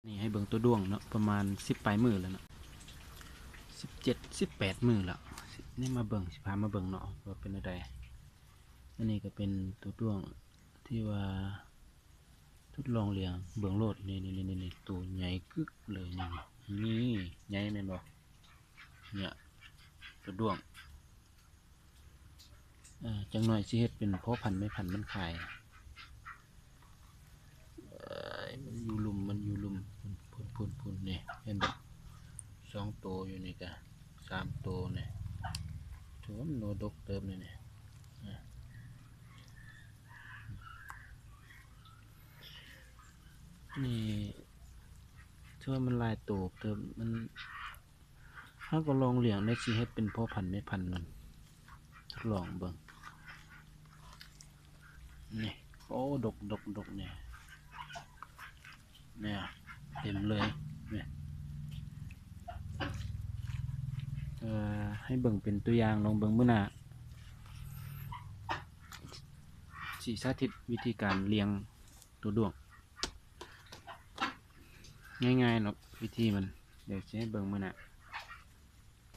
ນີ້ໃຫ້ເບິ່ງໂຕດ້ວງເນາະ ປະມານສິບປາຍມື້ແລ້ວເນາະ ສິບເຈັດ ສິບແປດມື້ແລ້ວ. ນີ້ມາເບິ່ງ ຊິພາມາເບິ່ງເນາະວ່າເປັນແນວໃດ. ອັນນີ້ກໍເປັນໂຕດ້ວງທີ່ວ່າທົດລອງລ້ຽງ ເບິ່ງໂລດ ນີ້ໆໆ ໂຕໃຫຍ່ກຶກເລີຍ ນີ້ ນີ້ໃຫຍ່ແມ່ນບໍ່? ເນຍ ໂຕດ້ວງ. ເອີ ຈັກໜ່ອຍຊິເຮັດເປັນພໍ່ພັນແມ່ພັນມັນຂາຍ. ເອີຍ ມັນຢູ່ລຸ່ມ ມັນຢູ່ລຸ່ມ ພຸ້ນໆໆໆ ນີ້ ເຫັນບໍ່? ສອງໂຕຢູ່ນີ້ກະ ສາມໂຕນີ້ ຖືວ່າມັນໂຕດົກເຕີບນີ້ ນີ້ ນີ້ ຖືວ່າມັນຫຼາຍໂຕເຕີບ ມັນ ເຮົາກໍລອງລ້ຽງ ແລ້ວຊິເຮັດເປັນພໍ່ພັນແມ່ພັນມັນ ທົດລອງເບິ່ງ. ນີ້ ໂອ້ ດົກໆໆ ນີ້ ນີ້ ເຕັມເລີຍ ນີ້ ເອີ ໃຫ້ເບິ່ງເປັນຕົວຢ່າງ ລອງເບິ່ງມື້ໜ້າ ຊິສາທິດວິທີການລ້ຽງໂຕດ້ວງ ງ່າຍໆ ເນາະ ວິທີມັນ ດຽວຊິໃຫ້ເບິ່ງມື້ໜ້າ.